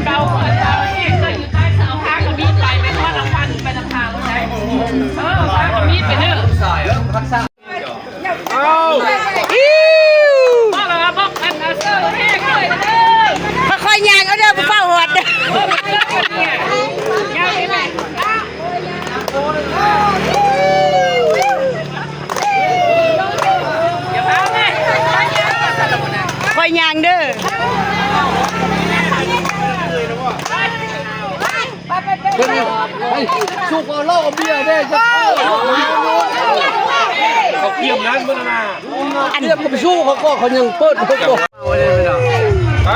ເກົ່າເພິ່ນເຈົ້າເອງເຄີຍຢູ່ໃຕ້ເສົາ ພາກະມີໄປ ແມ່ນວ່ານຳພັນໄປນຳທາງໄດ້ ເອີ ພາກະມີໄປເດີ. ຄ່ອຍໆຍ່າງເອົາເດີ ບໍ່ຟ້າວຮອດເດີ. ຄ່ອຍຍ່າງເດີ. ເພິ່ນໃຫ້ສຸກເອົາເຫຼົ້າເອົາເບຍເດ້ ເຂົາກຽມນັ້ນເບິດນະ ອັນກຽມເຂົາໄປສູ້ເຂົາກໍ ເຂົາຍັງເປີດເຂົາກໍ ໄປ.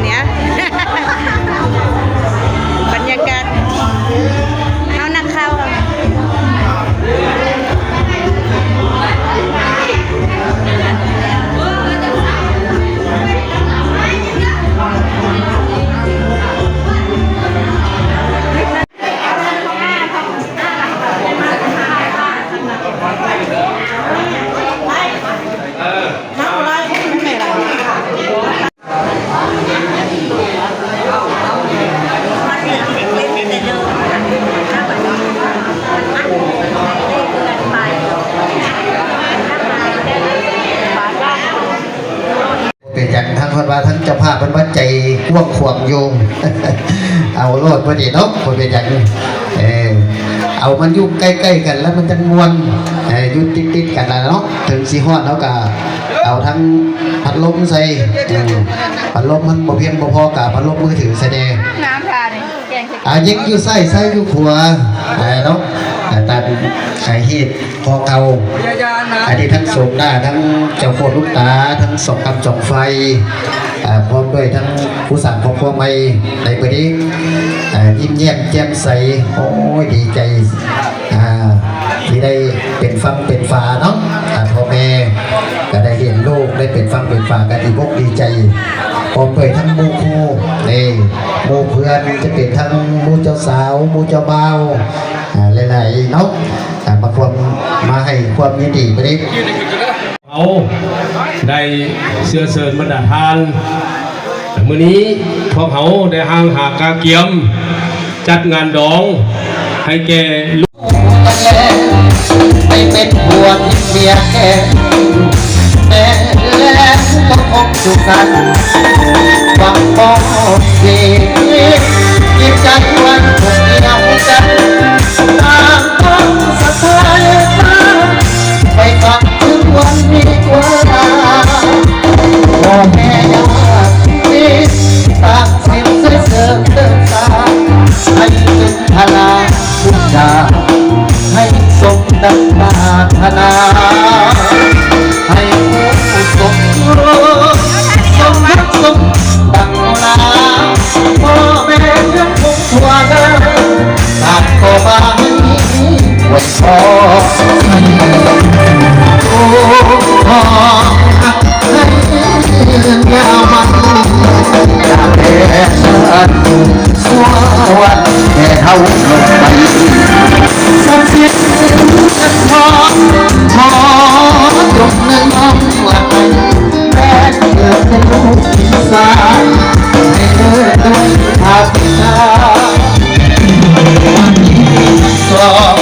ເນຍ ບັນຍາກາດເຮົານັກຂ່າວ ເປັນຫຍັງ ທາງເພິ່ນວ່າ ທາງເຈົ້າພາບເພິ່ນວ່າໃຈກວ້າງຂວາງຢູ່ ເອົາໂລດ ບໍ່ດີເນາະ ບໍ່ເປັນຫຍັງ ເອີ ເອົາມັນຢູ່ໃກ້ໆກັນ ແລ້ວມັນຈັ່ງມ່ວນ ເອີ ຢູ່ຕິດໆກັນລະເນາະ ເຖິງຊິຮ້ອນ ເຮົາກະເອົາທັງພັດລົມໃສ່ ເອີ ພັດລົມມັນບໍ່ພຽງບໍ່ພໍ ກະເອົາພັດລົມມືຖືໃສ່ແດ່ ນ້ຳທານີ້ ແກງໃສ່ ອ່າ ຍິງຢູ່ຊ້າຍ ຊ້າຍຢູ່ຂວາ ເອີ ເນາະ ອ່າ ຕາມ ອ່າ ຮີດ ຂອງເຮົາ ອັນນີ້ທັງໂສມໜ້າ ທັງເຈົ້າໂຄດລູກຕາ ທັງສອງຄຳສອງໄຟ ອ່າ ພ້ອມດ້ວຍທັງຜູ້ສ້າງຄອບຄົວໃໝ່ໃນມື້ນີ້ ອ່າ ຍິ້ມແຍ້ມແຈ່ມໃສ ໂອ້ຍ ດີໃຈ ອ່າ ທີ່ໄດ້ເປັນຝັ່ງເປັນຝາເນາະ ອ່າ ພໍ່ແມ່ກໍໄດ້ລ້ຽງລູກ ໄດ້ເປັນຝັ່ງເປັນຝາ ກໍດີອົກດີໃຈ ພ້ອມດ້ວຍທັງໝູ່ຄູ່ ນີ້ ໝູ່ເພື່ອນ ຈະເປັນທັງໝູ່ເຈົ້າສາວ ໝູ່ເຈົ້າບ່າວ ອ່າ ຫຼາຍໆເນາະ ອ່າ ມາຄວາມ ມາໃຫ້ຄວາມຍິນດີປະດິດ ເຮົາໄດ້ເຊື້ອເຊີນບັນດາທ່ານ ມື້ນີ້ພວກເຮົາໄດ້ຮ່າງຫາກະກຽມຈັດງານດອງໃຫ້ແກ່ລູກ ໄປເປັນຜົວເມຍແກ່ ແຕ່ແລ້ວກໍຄົງສຸກສັນ ຫວັງບໍ່ເສຍ ຈິດໃຈວັນຄົງດຽວກັນ ຕ່າງຕ້ອງສະເພາະມາ ໄປຟັງເຖິງວັນດີກວ່າ ພໍ່ແມ່ຍາດມີ ຕັດສິນຊ່ວຍເສີມເຕີມສາ ໃຫ້ເປັນພະລາ ທຸກຢ່າງໃຫ້ສົມດັ່ງປາດຖະໜາ ໃຫ້ຜູ້ສົມຮູ້ສົມຮັກສົມປັງລາ ພໍ່ແມ່ເມືອງຄົງທົ່ວໜ້າ ຕ່າງກໍມາໃຫ້ອວຍພອນ ຂໍໃຫ້ຍາວມັນ ຈາກແດນ ຊົ່ວວັນແກ່ເຮົາລົງໄປ ສັກສິດເງິນທອງ ຂໍຈົ່ງເນີນນ້ອມຫຼັບໄປ ແຕ່ເກີດເປັນລູກອີສານ ໃຫ້ເກີດດ້ວຍພາກວິຊາ ສອບ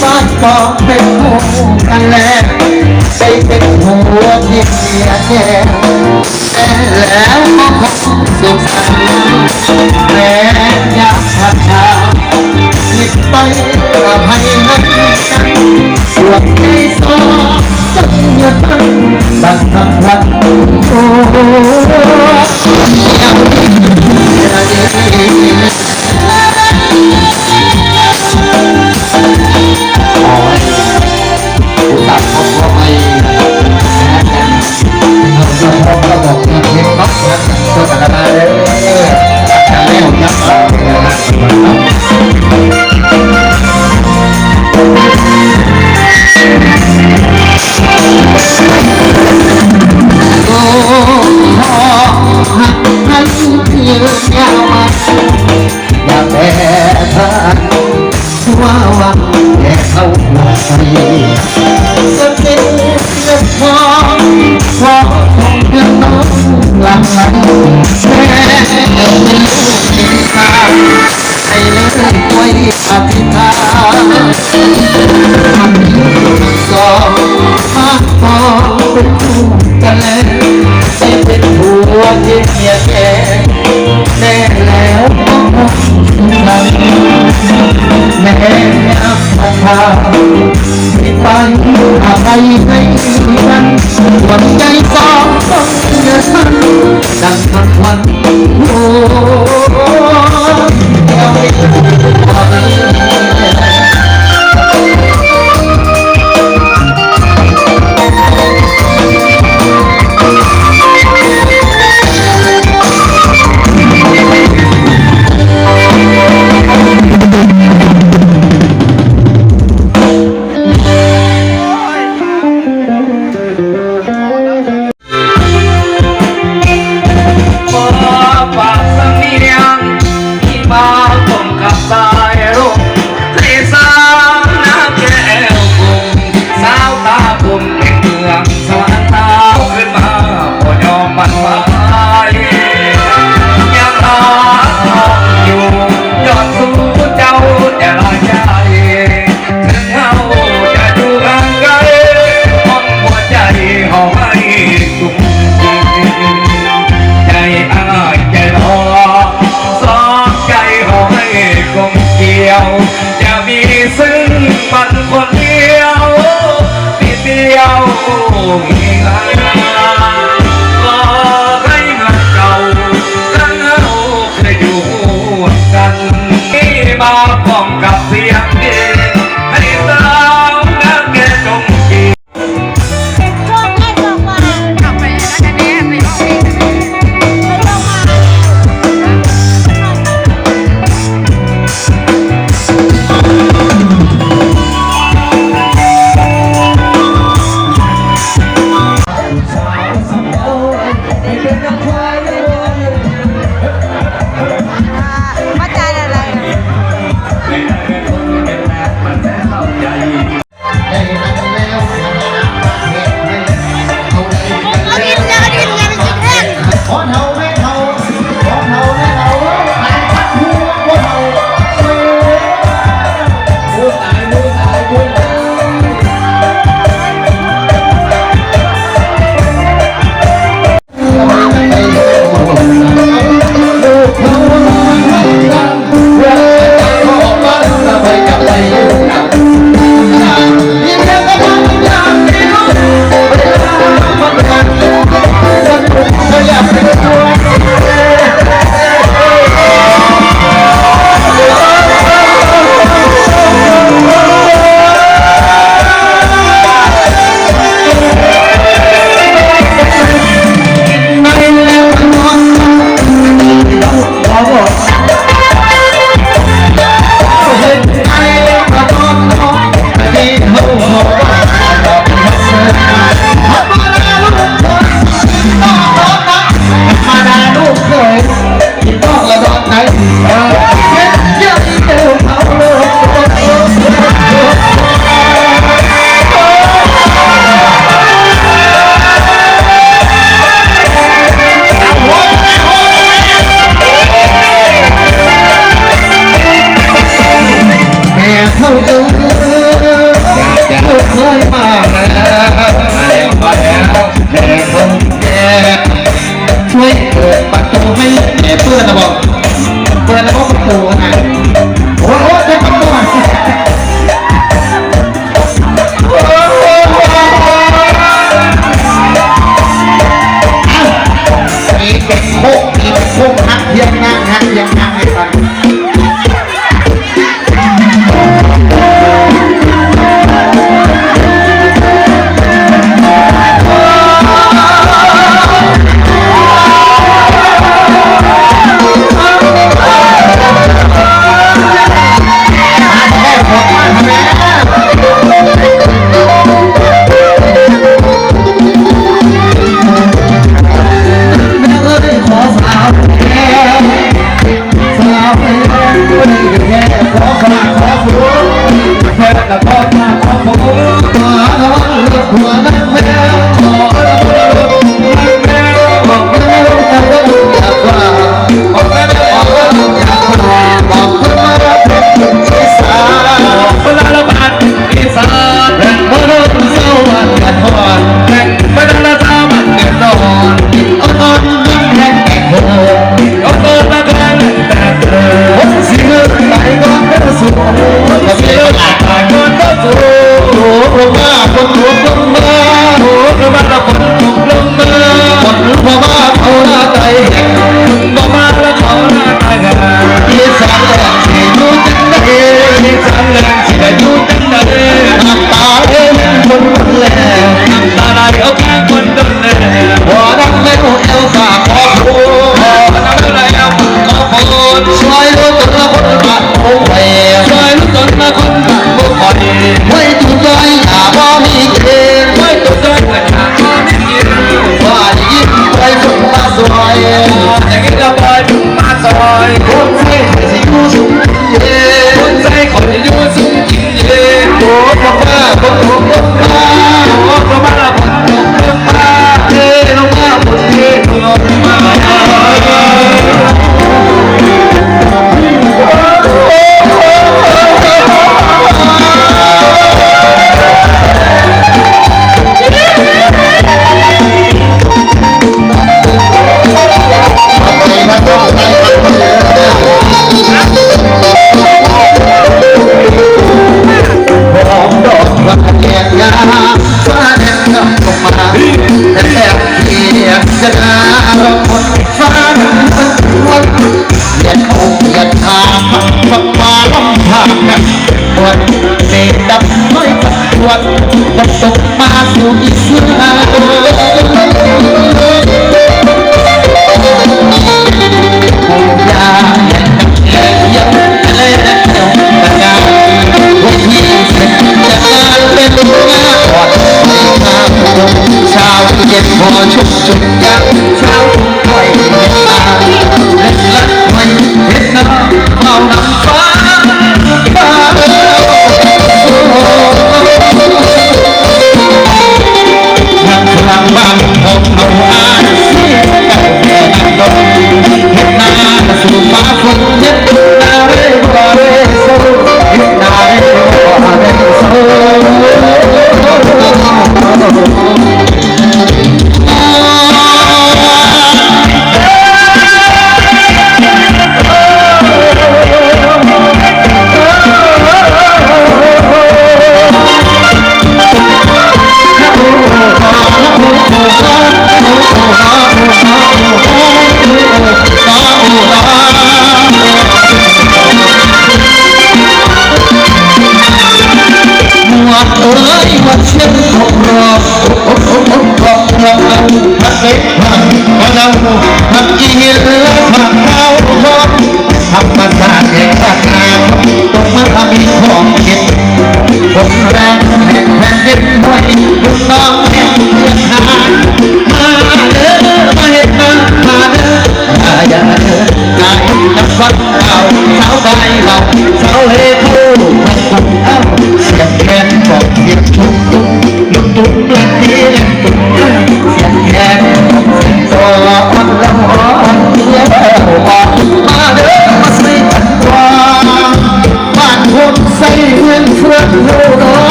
ປາກປອງເປັນໝູ່ກັນແລ ໄດ້ເປັນຜົວເມຍແກ່ ແຕ່ແລ້ວກໍຄົງສຸກສັນ ແຕ່ຍາມຜ່ານມາ ຜິດໄປອະໄພໃຫ້ກັນ ດວງໃຈສອງຄົນຍືນໝັ້ນ ດັ່ງທັງວັນ ໂອ້ ຍາມນີ້ ຜູ້ສາວຄອບຄົວໃໝ່ ເອົາສະພອບລະບອກເງິນເຮັດເນາະ ເຈົ້າກັນລະເດີ ກະແລ້ວຍັງເອົາເວລາເນາະ ຂໍໃຫ້ເພິ່ນຍາວມາ ຢ່າແປຜ່ານ ຊົ່ວວັນແກ່ເຮົາໄປ ສະເປັນເງິນທອງ ຂໍຂອງເພື່ອນນ້ອງຫຼັ່ງໄຫຼ ແມ່ເປັນລູກເປັນຊາຍ ໃຫ້ເລີຍອວຍອະທິຖານ ມັນມີສອງ ມາຂອເປັນຄູ່ກັນແລ ໄດ້ເປັນຜົວເປັນເມຍແກ່ ແຕ່ແລ້ວກໍຄົງສຸກສັນ ແມ່ຍາມຜ່ານມາ ຊິໄປອະໄພໃຫ້ກັນ ດວງໃຈສອງຄົນເດີ ດັງທັງວັນ ໂອ້ ສຽງດັງໃຫ້ກັນ.